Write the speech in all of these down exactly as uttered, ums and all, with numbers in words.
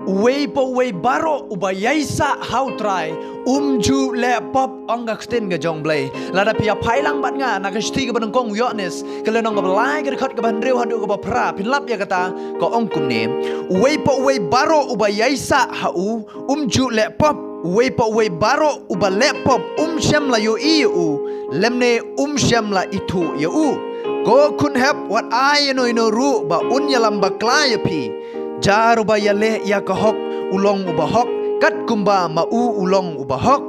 Uwei pa uwei baroh uba ïaisah ha u Trai um ju leh pop, ong ka ktien ka jong Blei. Lada phi ïa phai lang bad nga na ka shithi kaba nyngkong u Ïoannis, ka lynnong kaba lai, ka dkhot kaba hynriew haduh kaba phra, phin lap ïa kata, ka ong kumne: Uwei pa uwei baroh uba ïaisah ha u um ju leh pop. Uwei pa uwei baroh uba leh pop um shym la ïohi ïa u, lymne um shym la ithuh ïa u. Ko khun hep, wat ai ïa uno uno ruh ba un ïalam bakla ïa phi. Jar uba ïaleh ïa ka hok u long uba hok, katkumba ma u u long uba hok.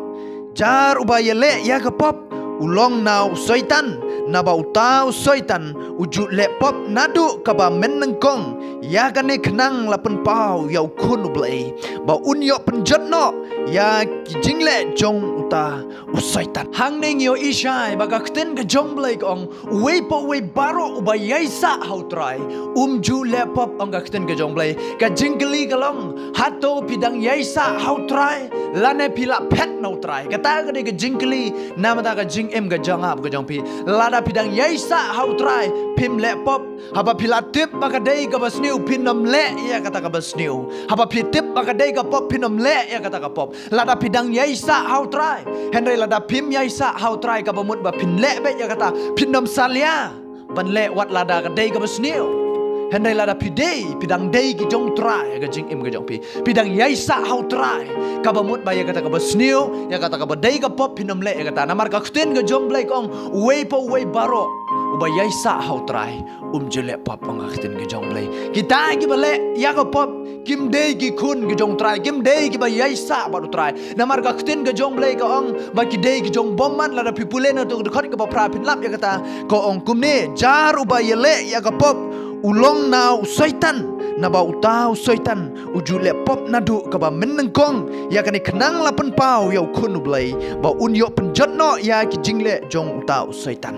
Jar uba ïaleh ïa ka pop u long na u Soitan, naba uta u Soitan u ju leh pop naduh kaba mynnyngkong. Ïa kane khnang la pynpaw ïa u Khun u Blei, ba un ïoh pynjot noh ïa ki jingleh jong uta u Soitan. Hangne ngi ïohi shai ba ka ktien ka jong Blei ka ong, uwei pa uwei baroh uba ïaisah ha u Trai um ju leh pop, ong ka ktien ka jong Blei. Ka jingkylli ka long, hato phi dang ïaisah ha u Trai, lane phi la phet na u Trai? Kata ka dei ka jingkylli namar ka jingim ka jong nga bad ka jong phi. Lada phi dang ïaisah ha u Trai, phim leh pop. Haba phi la tip ba ka dei kaba sniew, phin ym leh ïa kata kaba sniew. Haba phi tip ba ka dei ka pop, phin ym leh ïa kata ka pop. Lada phi dang ïaisah ha u Trai, hynrei lada phim ïaisah ha u Trai, kaba mut ba phin leh beit ïa kata, phin ym salia ban leh wat lada ka dei kaba sniew. Hynrei lada phi dei, phi dang dei ki jong u Trai ha ka jingim ka jong phi, phi dang ïaisah ha u Trai, kaba mut ba ïa kata kaba sniew, ïa kata kaba dei ka pop, phin ym leh ïa kata. Namar ka ktien ka jong Blei ka ong, uwei pa uwei baroh uba ïaisah ha u Trai um ju leh pop, ong ka ktien ka jong Blei. Kita kiba leh ïa ka pop kim dei ki khun ki jong u Trai, kim dei kiba ïaisah bad u Trai. Namar ka ktien ka jong Blei ka ong ba ki dei ki jong bymman. Lada phi pule na tu ka dkhot kaba phra, phin lap ïa kata, ka ong kumne: Jar uba ïaleh ïa ka pop u long na u Soitan, naba uta u Soitan u ju leh pop naduh kaba mynnyngkong. Ïa kane khnang la pynpaw ïa u Khun u Blei, ba un ïoh pynjot noh ïa ki jingleh jong uta u Soitan.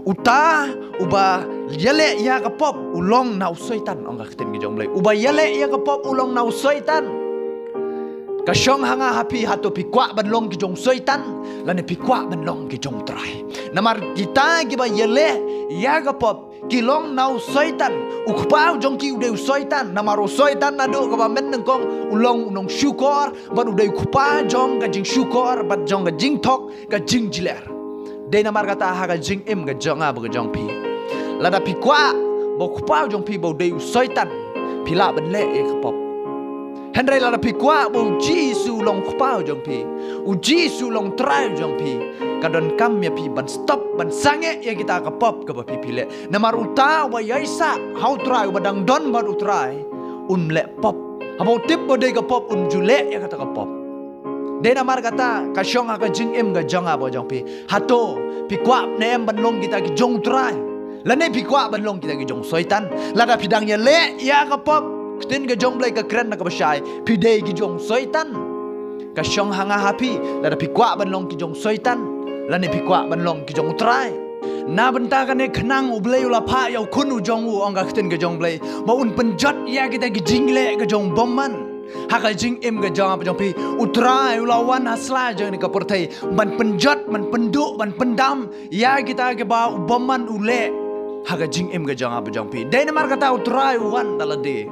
Uta uba ïaleh ïa ka pop u long na u Soitan, ong ka ktien ka jong Blei. Uba ïaleh ïa ka pop u long na u Soitan. Ka shong ha nga ha phi, hato phi kwah ban long ki jong u Soitan, lane phi kwah ban long ki jong u Trai? Namar kita kiba ïaleh ïa ka pop ki long na u Soitan. U kpa u jong ki u dei u Soitan. Namar u Soitan naduh kaba mynnyngkong u long u nongshukor, bad u dei u kpa jong ka jingshukor bad jong ka jingthok, ka jingjler. Dei namar kata ha ka jingim ka jong nga bad ka jong phi, lada phi kwah ba u kpa u jong phi ba u dei u Soitan, phi lah ban leh ïa ka pop. Hynrei lada phi kwah ba u Jisu u long u kpa u jong phi, u Jisu u long u Trai u jong phi, ka donkam ïa phi ban stop, ban sangeh ïa kita ka pop kaba phi phi leh. Namar uta uba ïaisah ha u Trai, uba dang don bad u Trai, um leh pop. Haba u tip ba dei ka pop, um ju leh ïa kata ka pop. Dei namar kata ka shong ha ka jingim ka jong nga bad ka jong phi, hato phi kwah ne em ban long kita ki jong u Trai, lane phi kwah ban long kita ki jong u Soitan? Lada phi dang ïaleh ïa ka pop, ktien ka jong Blei ka kren na kaba shai, phi dei ki jong u Soitan. Ka shong ha nga ha phi, lada phi kwah ban long ki jong u Soitan, lane phi kwah ban long ki jong u Trai. Na bynta kane khnang u Blei u la phah ïa u Khun u jong u, ong ka ktien ka jong Blei, ba un pynjot ïa kita ki jingleh ka jong u bymman. Ha ka jingim ka jong nga bad ka jong phi, u Trai u la wan ha sla jong kane ka pyrthei ban pynjot, ban pynduh, ban pyndam ïa kita kiba u bymman u leh ha ka jingim ka jong nga bad ka jong phi. Dei namar kata u Trai u wan da lade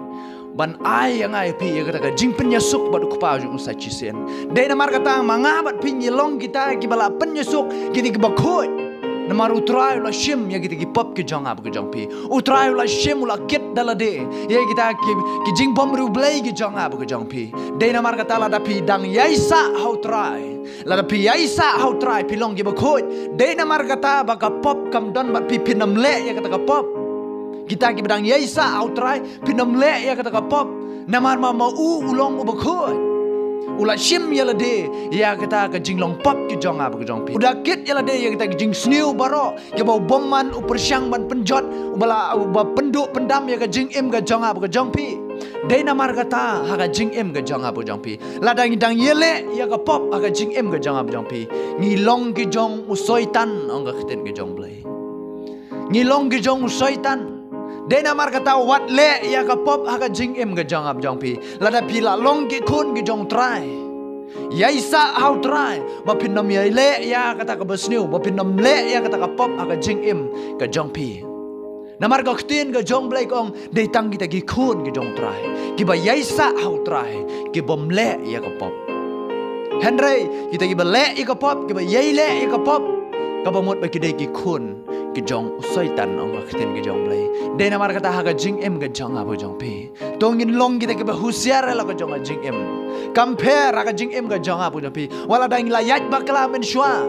ban ai ïa nga ïa phi ïa kata ka jingpynïasuk bad u Kpa jong u sa shisien. Dei namar kata ma nga bad phi ngi long kita kiba la pynïasuk, kita kiba khuid. Namar u Trai u la shim ïa kita ki pop ki jong nga bad ka jong phi. U Trai u la shim, u la kit da lade ïa kita ki, ki jingbymriewblei ki jong nga bad ka jong phi. Dei namar kata lada phi dang ïaisah ha u Trai, lada phi ïaisah ha u Trai, phi long kiba khuid. Dei namar kata ba ka pop kam don bad phi, phin ym leh ïa kata ka pop. Kita kiba dang ïaisah ha u Trai, phin ym leh ïa kata ka pop. Namar ma, ma u u long uba khuid. U la shim ïa lade ïa kata ka jinglong pop ki jong nga bad ka jong phi. U da kit ïa lade ïa kata ka jingsniew baroh kiba u bymman u pyrshang ban pynjot, uba la, uba pynduh pyndam ïa ka jingim ka jong nga bad ka jong phi. Dei namar kata ha ka jingim ka jong nga bad ka jong phi, lada ngi dang ïaleh ïa ka pop ha ka jingim ka jong nga bad ka jong phi, ngi long ki jong u Soitan, ong ka ktien ka jong Blei. Ngi long ki jong u Soitan. Dei namar kata wat leh ïa ka pop ha ka jingim ka jong nga bad ka jong phi, lada phi la long ki khun ki jong u Trai. Ïaisah ha u Trai ba phin ym ïaleh ïa kata kaba sniew, ba phin ym leh ïa kata ka pop ha ka jingim ka jong phi. Namar ka ktien ka jong Blei ka ong, dei tang kita ki khun ki jong U Trai, kiba ïaisah ha U Trai, ki bym leh ïa ka pop. Hynrei kita kiba leh ïa ka pop, kiba ïai leh ïa ka pop, kaba mut ba ki dei ki khun ki jong u Soitan, ong ka ktien ka jong Blei. Dei namar kata ha ka jingim ka jong nga bad jong phi, to ngin long kita kiba husiar ha la ka jong ka jingim. Kam pher ha ka jingim ka jong nga bad jong phi, wat la dang la ïaid bakla mynshuwa,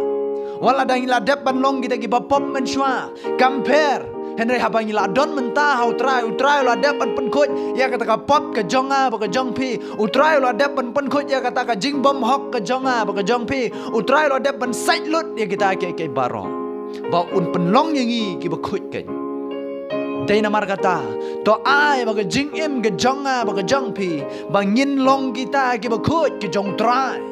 wat la dang la dep ban long kita kiba pop mynshuwa. Kam pher. Hynrei haba ngi la don mynta ha U Trai, U Trai u la dep ban pynkhuid ïa kata ka pop ka jong nga bad ka jong phi. U Trai u la dep ban pynkhuid ïa kata ka jingbymhok ka jong nga bad ka jong phi. U Trai u la dep ban sait lut ïa kita kiei kiei baroh, ba un pynlong ïa ngi kiba khuid keiñ. Dei namar kata, to ai ba ka jingim ka jong nga bad ka jong phi, ba ngin long kita kiba khuid ki jong U Trai,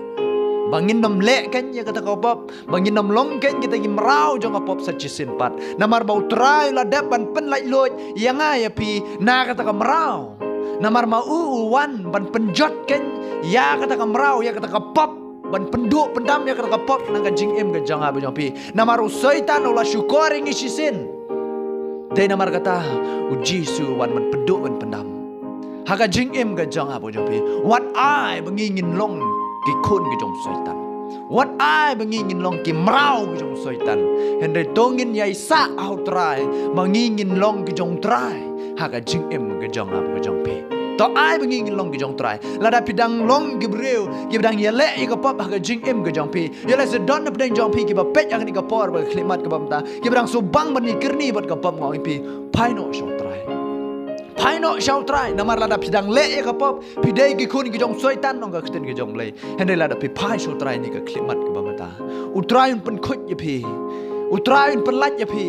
ba ngin nym leh keiñ ïa kata ka pop, ba ngin nym long keiñ kita ki mraw jong ka pop sa shisien pat. Namar ba U Trai u la dep ban pynlait luid ïa nga ïa phi na kata ka mraw. Namar ma u u wan ban pynjot keiñ ïa kata ka mraw, ïa kata ka pop, ban pynduh pyndam ïa kata ka pop na ka jingim ka jong nga bad jong phi. Namar u Soitan u la shukor ïa ngi shisien. Dei namar kata, U Jisu u wan ban pynduh ban pyndam ha ka jingim ka jong nga bad jong phi. Wat ai ba ngi ngin long ki khun ki jong u Soitan. Wat ai ba ngi ngin long ki mraw ki jong u Soitan. Hynrei to ngin ïaisah ha U Trai ba ngi ngin long ki jong U Trai ha ka jingim ka jong nga bad ka jong phi. To ai ba ngi ngin long ki jong U Trai. Lada phi dang long ki briew kiba dang ïaleh ïa ka pop ha ka jingim ka jong phi, ïa lehse don na pdeng jong phi kiba peit ha kane ka por bad ka khyllipmat kaba mynta, kiba dang shu bang ban ïakyrni bad ka pop, nga ong ïa phi, phai noh sha U Trai. Phai noh sha U Trai. Namar lada phi dang leh ïa ka pop, phi dei ki khun ki jong u Soitan, ong ka ktien ka jong Blei. Hynrei lada phi phai sha U Trai ha kane ka khyllipmat kaba mynta, U Trai un pynkhuid ïa phi. U Trai un pynlait ïa phi.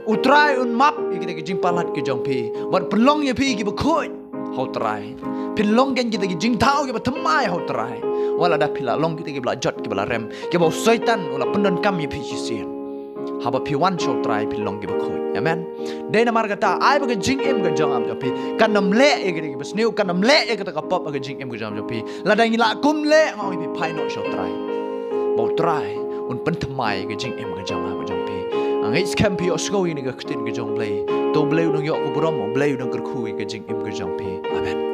U Trai un map ïa kita ki jingpalat ki jong phi, bad pynlong ïa phi kiba khuid ha U Trai. Phin long keiñ kita ki jingthaw kiba thymmai ha U Trai. Wat lada phi la long kita kiba la jot, kiba la rem, kiba u Soitan u la pyndonkam ïa phi shisien. Haba phi wan sha U Trai phin long kiba khuid. Amen. Dei namar kata, ai ba ka jingim ka jong nga bad jong phi kan nym leh ïa kita kiba sniew, kan nym leh ïa kata ka pop ha ka jingim ka jong nga bad jong phi. Lada ngi la kum leh, nga ong ïa phi, phai noh sha U Trai, ba U Trai un pynthymmai ïa ka jingim ka jong nga bad jong phi. Nga ngeit skhem phi ïohsngew ïa kane ka ktien ka jong Blei. To U Blei un nang ïoh ka burom, U Blei un nang kyrkhu ïa ka jingim ka jong phi. Amen.